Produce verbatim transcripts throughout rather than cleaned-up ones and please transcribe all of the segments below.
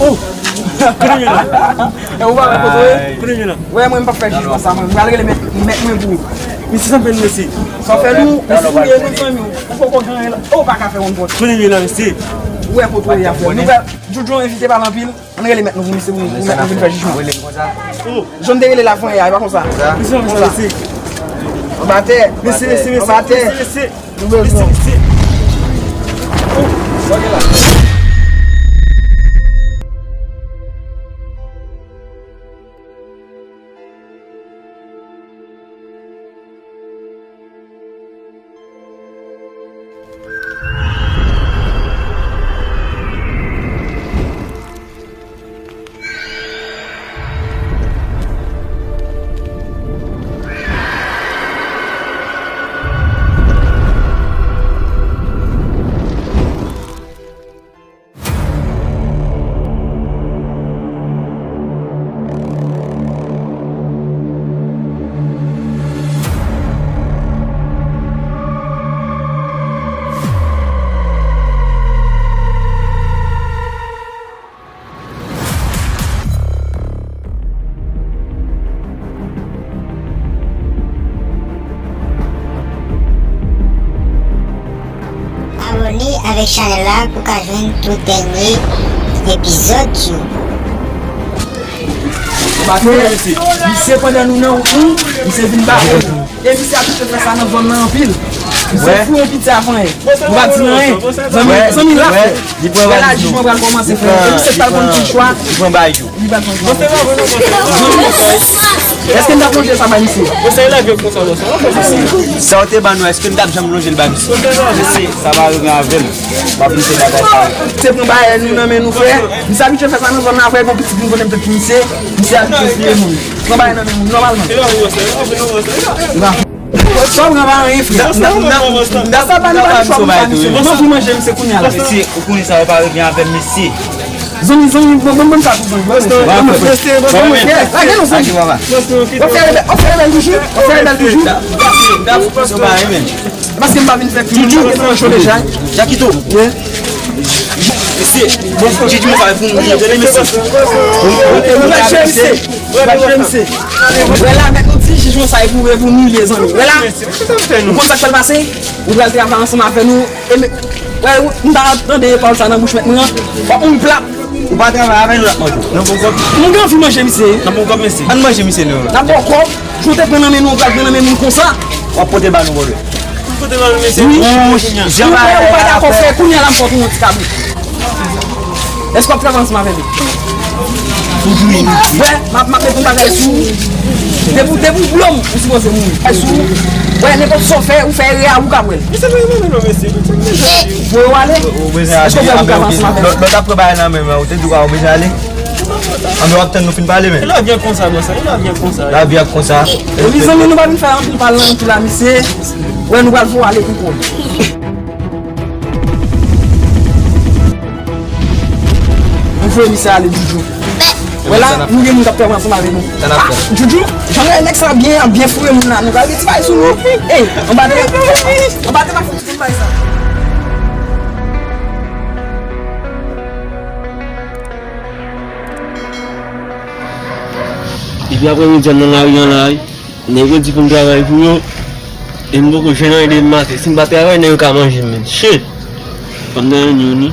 Oh! Kote m ye la? E ou pa wè kote w ye? Kote m ye la? Wè, mwen, m p ap fè jijman sa, mwen. M pral rele mèt, mèt mwen pou ou. Mesye, sa m fè nou, mesye? Sa w fè nou, mesye, ou ye, mwen, fanmi w. Ou poko gen anyen la. Ou pa ka fè yon pòt. Kote m ye la, mesye? Ou wè kote w ye a, frè. Nou pral, Jojo envite pale anpil. Ann rele mèt nou pou misye, pou, pou mèt nou vin fè jijman. Jan m te rele l avan yè a, e pa konsa. Konsa. Anba tè. Mesye, mesye, mesye, mesye, mesye. Nou bezwen. Mesye, mesye. Abòne avèk chanèl la pou w ka jwenn tout dènye epizòd yo. Misye, pandan nou nan wout nou, misye vin bare nou. E misye abitye fè sa nan zòn nan anpil. Misye fou yon piti avan. Nou pa di anyen. Zanmi, zanmi la fè. Wè la, jijman pral kòmanse, frè. E misye pral konn ki chwa. Li pral konn ki chwa. Èske n t ap lonje sa bay misye? Sa w te ban nou, èske n t ap janm lonje l bay misye? Mesye, sa pa rive avè l. M ap lite bagay sa. Se pran bagay nou nan men nou, frè. Misye abitye fè sa nan zòn nan, frè, gon pitit vin konnen m te di misye. Misye abitye fouye moun. Pran bagay nan men moun, nòmalman. Sa w pran pa anyen, frè. Sa pa nou pa chwa pou pa misye. Mwen pou manje misye kounye a la. Mesye, ou konnen sa yo pa revyen avè m, mesye. Zanmi, zanmi, bon, bon, bon, sa pou zanmi. Bon, bon, bon, bon, lage nou, zanmi. W ap fè rebèl, w ap fè rebèl toujou. W ap fè rebèl toujou. Paske m pa vin fè krim, m pa vin fè cho deja. Jakito. Mesye, bon, Djidji, mwen pa pou nou, mesye. Mwen pa jwe, mesye. Wè la, mèt nou di jij Monsay pou, pou nou ye, zanmi. Wè la, ou konn sa k pral pase? Ou pral travay ansanm avè nou. E men, wè, ou, m ta tande pawòl sa nan bouch mèt mwen an. Fòk moun plat. Ou pa travay avè nou, l ap manje. Nan bon kòb. Moun gen anvi manje misye. Nan bon kòb, mesye. Ann manje misye, non. Nan bon kòb. Jou te pran nan men nou, ou pral pran nan men moun konsa. W ap pote ba nou, brother. Ou pote ba nou, mesye. Wi. Ou pa dakò, frè, kounye a la m pote yon ti kabrit. Èske w ap travay ansanm avè m? Ou touye nou. Wè, m ap, m ap met yon bagay sou ou. Depi, depi w blo m, ou sipoze mouri. Bagay sou ou. Wè, nenpòt sa w fè, ou fè erè a, ou ka wè l. Misye pa renmen non, mesye. Voye w ale. Èske w vle pou travay ansanm avè m? Lòt ap pran bagay nan men mwen, ou te di w bezwen ale. Anben w ap tann nou fin pale, men. Lavi a konsa, bòs, lavi a konsa. Lavi a konsa. Mezanmi, nou pa vin fè anpil pale nan anpil la, misye. Wè, nou pral voye w ale pou kont ou. Nou voye misye ale, Djoudjou. Wè la, nou gen moun k ap travay ansanm avè nou. Ah, Djoudjou, jan wè nèg sa byen, ap byen foure moun la, nou pral gen ti bagay sou nou. Ey, anba tè, anba tè pa fout moun bay sa. Depi aprèmidi a m nan lari an la, wi. Nèg yo di pou m travay pou yo, e m poko jwenn anyen depi maten. Si m pa travay, nèg yo ka manje m menm. Shit! Fò m nan youn youn, wi.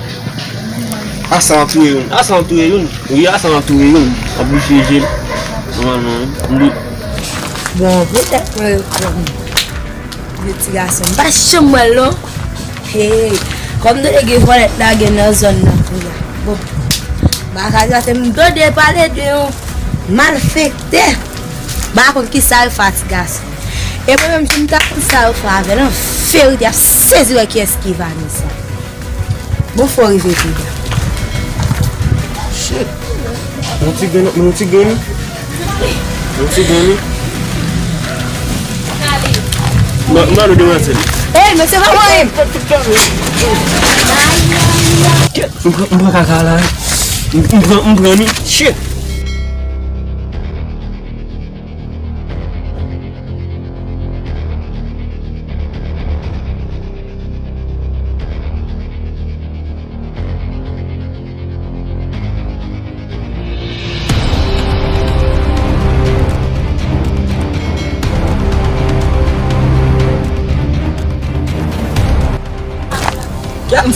Asa an touye youn. Asa an touye youn. Wi, asa an touye youn. Ap bouche je l. Nòmalman, wi. M dwe... Bon, poutèt mwen reponn. Vye ti gason. M pa janm wè l non. Hey, kòm tande gen vòlè t lage nan zòn nan kounye a. Bon, bagay sa fè m tande pale de yon malfektè. M pa konn kisa yo fè a ti gason. E mwen menm, si m ta konn sa yo fè avè l, an verite, ap sezi wè kiyès ki Vanessa. Bon, fò rive pi ba. Shit. Yon ti grenn, yon ti grenn. Yon ti grenn. Mwen, mwen, nou demwazèl. Ey, mesye, pa mwen. M pran, m pran kaka la. M, m pran, m pran li. Shit.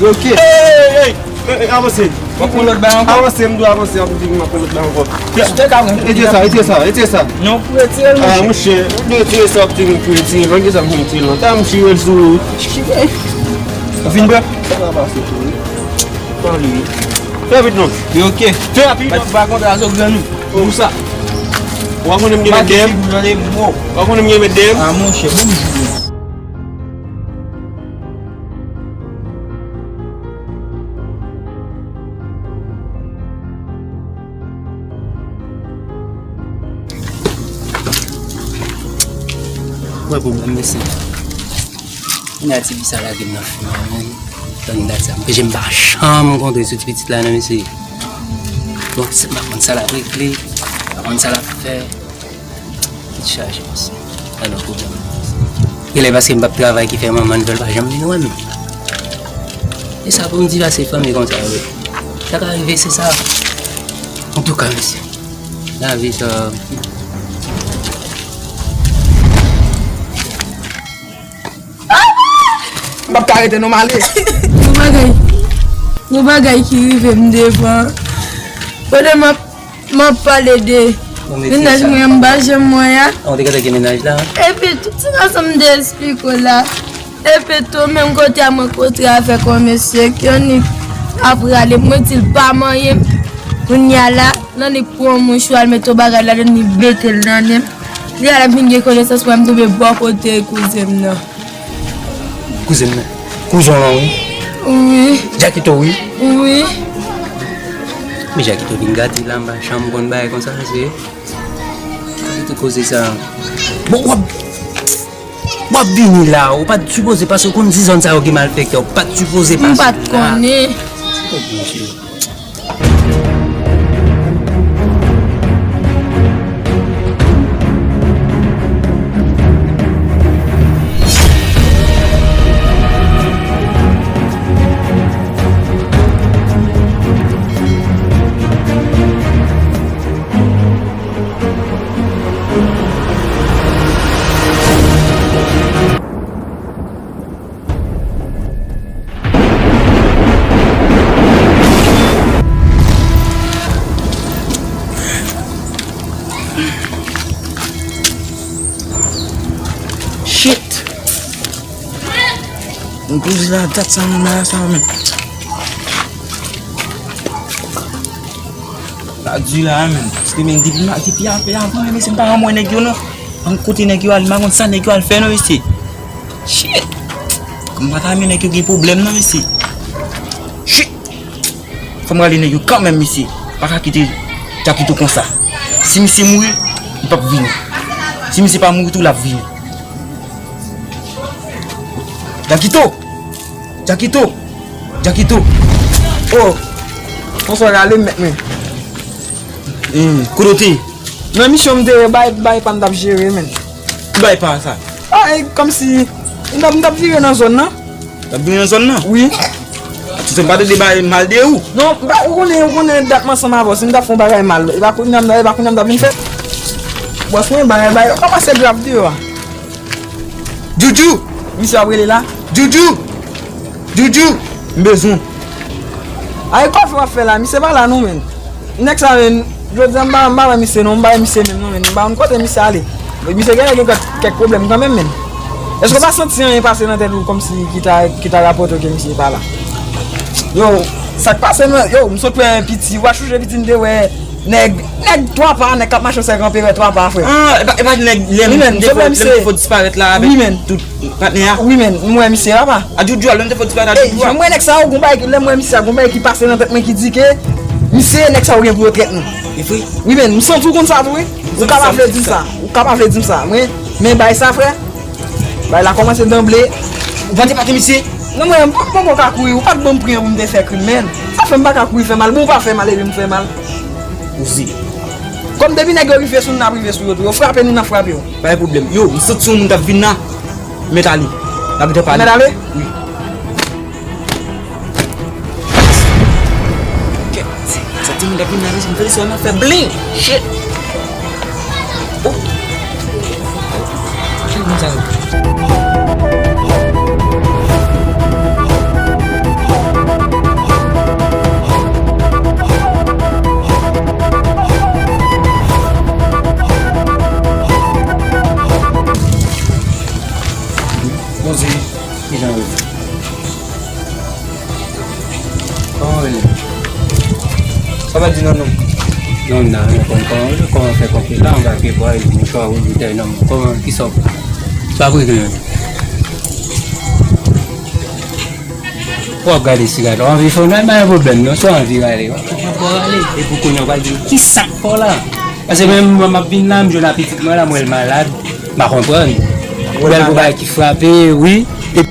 Ok. Ey, ey, ey, ey, avanse. W ap pran lòt bay ankò? Avanse, m dwe avanse, ap di m ap pran lòt bay ankò. Ou te ka mwen. Retire sa, retire sa, retire sa. Non, pou retire l, ah, monchè. Monchè, retire sa, ap di m pou retire l. Retire sa, pou retire l. Ta m chire l sou ou. Ou fin pran? Sa va pase tou, wi. Pale. Fè vit non. Yo, ok. Fè rapid. Bat ti pa kontra zo grann ou. Pou sa. Ou pa konnen m gen met dèyè m? Ou pa konnen m gen met dèyè m? Ah, monchè, bonjou. Mwen pwoblèm, mesye. Kounye a ti fi sa lage m nan fim nan, men. Tann dat sa. Anpeche m pa janm kontre sou ti pitit la, non, mesye. Bon, se m pa konn sa l ap regle, m pa konn sa l ap fè. Kit chaje, mesye. Alò, pwoblèm. Genlè paske m p ap travay ki fè manman l fè l pa janm vin wè m. E sa pou m di pase fanmi konsa, wi. Sa ka rive, se sa. Antouka, mesye. Lavi sa. M p ap ka rete non, m ale. Yon bagay, yon bagay ki rive m devan. Pandan m ap, m ap pale de mennaj mwen an, m pa janm wè a. Ou te gentan gen mennaj la? Epi tout ti fason m te esplike w la. Epi tou, menm kote a mwen kontre avèk yon mesye, Kyonnik ap rale m, mwen di l pa manyen m. Kounye a la, Lannik pran yon mouchwa, l mete yon bagay ladan, li mete l nan nen m. Li al ap vin gen konesans mwen, m tonbe bò kote kouzen m nan. Kouzen m nan? Kouzen w lan, wi. Wi. Jakito, wi. Wi. Men Jakito vin gate la, m pa janm konn bagay konsa, se. Kote tout koze sa? Bon, w ap, w ap vini la, ou pa t sipoze pase, ou konn ti zòn sa yo gen malfektè, ou pa t sipoze pase la. M pa t konnen. Oh, Bondye. M poze la dat sa menm la sa menm. La di la menm. Paske menm depi ma depi apre avan menm se m pa renmen wè nèg yo non. An kote nèg yo al, m pa konn sa nèg yo al fè non mesye. Shit. M pa ta renmen nèg yo gen pwoblèm non mesye. Shit. Fò m rale nèg yo kanmenm mesye. Pa ka kite Jakito konsa. Si misye mouri, li p ap vini. Si misye pa mouri tou, l ap vini. Jakito! Jakito! Jakito! Oh! Bonswa, rale m mèt mwen. Hmm, kote w te ye? Nan misyon m te ye, bay, bay pa m t ap jere, menn. Ki bay pa sa? Ah, e kòmsi m t ap, m t ap vire nan zòn nan. T ap vire nan zòn nan? Wi. Ti sèm pa tande bay mal de ou. Non, m pa, ou konnen, ou konnen dat m ansanm avè w, si m t ap fè yon bagay mal, e pa kounye a m, e pa kounye a m t ap vin fè. Bòs mwen, bagay, bagay yo kòmanse grav deyò a. Djoudjou! Misye ap rele la. Djoudjou! Djoudjou! M bezwen w. Ay, kòve w ap fè la, misye pa la non, menn. Nèg sa, menn, jodi a m pa, m pa wè misye non, m pa wè misye menm non, menn. M pa konn kote misye ale. Misye genlè gen kèk, kèk pwoblèm kanmenm, menn. Èske w pa santi anyen pase nan tèt ou kòmsi ki ta, ki ta rapòte w ke misye pa la? Yo, sa k pase, menn? Yo, m sot wè piti, w a chonje piti m te wè nèg, nèg twa pa, nèg k ap mache sèk anperè twa pa, frè. Ah, e pa, e pa nèg lè m te fò, lè m te fò disparèt la avèk tout patnè a? Wi, menn, m wè misye la pa. A Djoudjou a, lè m te fò disparèt a Djoudjou a. Ey, jan m wè nèg sa yo, gon bagay, lè m wè misye a, gon bagay ki pase nan tèt mwen ki di ke misye, nèg sa yo gen pou yo trèt nou. E vre? Wi, menn, m santi w konn sa tou, wi. Ou ka pa vle di m sa. Ou ka pa vle di m sa. Mwen, men bay sa, frè. Bay la kòmanse danble. Ou pa te pati misye? Non, mwen, m pa, m poko ka kouri. Ou pa t ban m pri an pou m te fè krim, menn. Sa fè m pa ka kouri fè mal. Bon, ou pa fè mal, epi m fè mal. Ou zi. Kòm depi nèg yo rive sou nou, n ap rive sou yo tou. Yo frape nou, n ap frape yo. Pa gen pwoblèm. Yo, m santi yon moun t ap vin la. Mèt ale. N ap gentan pale. Mèt ale? Wi. Kèt, sa timoun t ap vin la, m fè l sou, m ap fè bling. Shit. Oh. Ki moun sa yo? Poze. Kijan yo ye? Kòman w rele? Sa pa di non, non. Non, nan, non, kòman, kòman, kòman fè konfyans la, anba pye bwa, epi mouchwa woul boutèy nan men w. Kòman, kisa w fè? Sa w ap regle menm? W ap gade sigarèt, w anvi fè w, nan, pa gen pwoblèm, non, si w anvi rale, w ap rale. Epi kounye a, w pral di m, kisa k fè w la? Paske menm mwen, m ap vin la, m jwenn a pitit mwen la, m wè l malad, m pa konprann. Ou wè l gon bagay ki frape, wi. Epi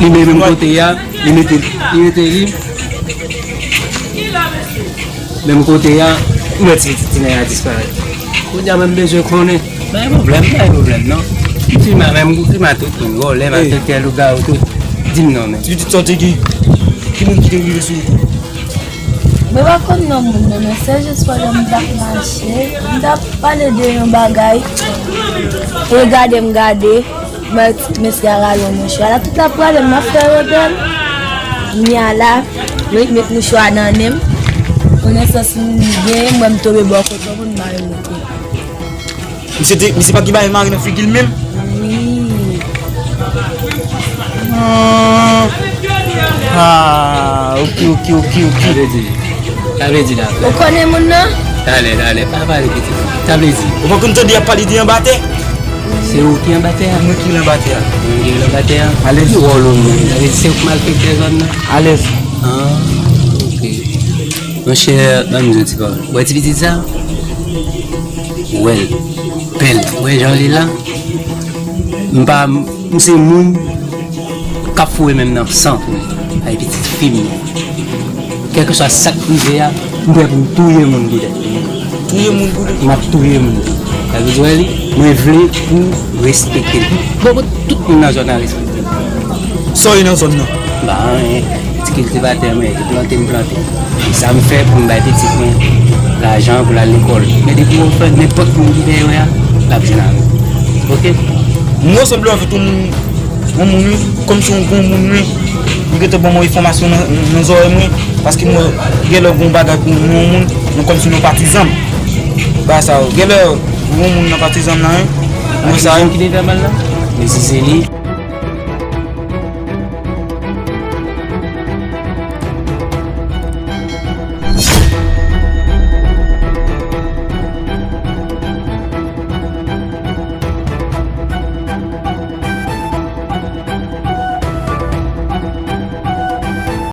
Li men menm kote a, li mete, li mete li. Menm kote a, ou wè ti pitit tine a disparèt. Kounye a menm bezwen konnen. Pa gen pwoblèm, pa gen pwoblèm non. Ti ma menm, ti ma tout moun, vòlè, malfektè, lougawou, tout. Di m non, men. Ti pitit sa w te gen, ki moun ki te rive sou ou? Mwen pa konn non moun nan, men se jis pandan m t ap mache, m t ap pale de yon bagay, e gade m gade, mwen ti mesye a rale yon mouchwa la, tout la prale m ap fè rebèl. Kounye a la, mwen met mouchwa nan nen m, konesans m gen, mwen m tonbe bò kote yon moun mare moto. Misye te, misye pa t gen bagay mare nan figi l menm? Wi. Ah. Ah, ok, ok, ok, ok. Sa vle di, sa vle di la. Ou konnen moun nan? Talè, talè, pa pale pitit. Sa vle di. Ou pa konn tande y ap pale de anba tè? Se ou ki anba tè a? Mwen ki anba tè a. Mwen ki anba tè a? Alèz. Ki wòl ou menm? Sa vle di se ou k malfektè zòn nan? Alèz. Ah, ok. Monchè, ban m di yon ti pawòl. Ou wè ti pitit sa? Ou wè l bèl. Ou wè jan l ye la? M pa, m se moun k ap foure men m nan san pou li. Ay pitit fi m nan. Kèlkeswa sa k rive a, m prè pou m touye moun poutèt li. Touye moun pou li? M ap touye moun. Sa vle di, wè li, mwen vle pou respekte l. Bon, pou tout moun nan zòn nan respekte l. Sa w ye nan zòn nan? M pa anyen. Ti kiltivatè mwen ye, ki plante m plante. E sa m fè pou m bay pitit mwen lajan pou l al lekòl. Men depi w fè nenpòt moun ki dèyè w la, l ap jwenn avè w. Oke? M wè w sanble avèk yon moun, yon moun wi, kòmsi yon granmoun wi. Li gentan ban m yon enfòmasyon nan, nan zòrèy mwen, paske m wè genlè w gen yon bagay pou yon moun, nou kòmsi nou patizan m. Bagay sa yo. Genlè w gen yon moun nan patizan m nan wi. Kisa ki te fè mal la? Mesye, se li.